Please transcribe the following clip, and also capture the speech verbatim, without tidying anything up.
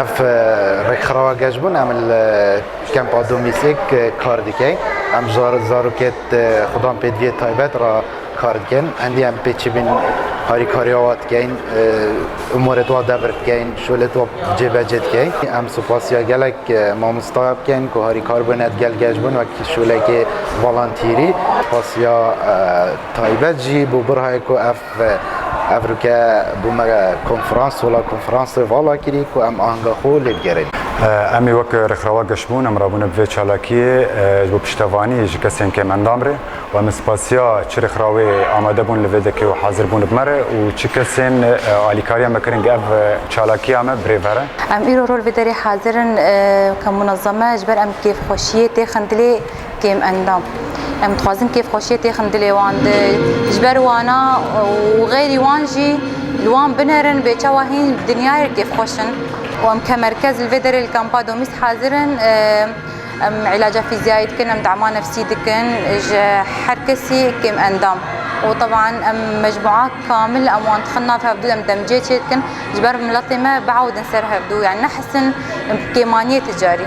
Ev e, rêkxirawa geşbûn em li Kempa Domîsêk e, kar dikeyn. Em zar zarokêt e, xudan pêdiviyê taybet re kar dikin. Endî em pêçibîn harîkariya wa dikeyn, e, umorêt wa devir dikeyn, şolêt wa cêbecê dikeyn. Em supasiya gelek e, mamostaya bikeyn ku harîkar bûne digel geşbûn wek şolekê volantîrî. Supasiya e, taybet jî bo birhayê ku ev Ve evroke bû me konferans, sola konferansê vala kirî ku em ahanga xwe lê bigerên. Em ê wek rêkxirawa geşbûn, em rabûne bi vê çalakiyê, e, ji bo piştevanî ji kesên kêmendam re û em ê spasiya çi rêkxirawê amade bûn li vê dekê û hazir bûn bi me re û çi kesên, e, alîkariya me kirin ku ev, e, çalakiya me birêve re. Em îro rol vê derê hazir in, e, ke munezeme ji ber em kêfxweşiyê têxin dilê kêm endam. Em dixwazin kêfxweşiyê têxin dilê wan de. Ji ber wana û xeyrî wan jî li wan binerin bê çawa hîn dinyayê kêfxweş in. Û em ke merkez li vê derê li kampa Domîs hazir in. Em îlaca fîzyayî dikin, em dema nefsî dikin ji her kesî kêm endam. Û teban em mecmua kamil em wan dixin nav hevdû, em demcê çê dikin. Ji ber miletê me biewdin ser hevdû, yani nehisin kêmaniyê ticarî.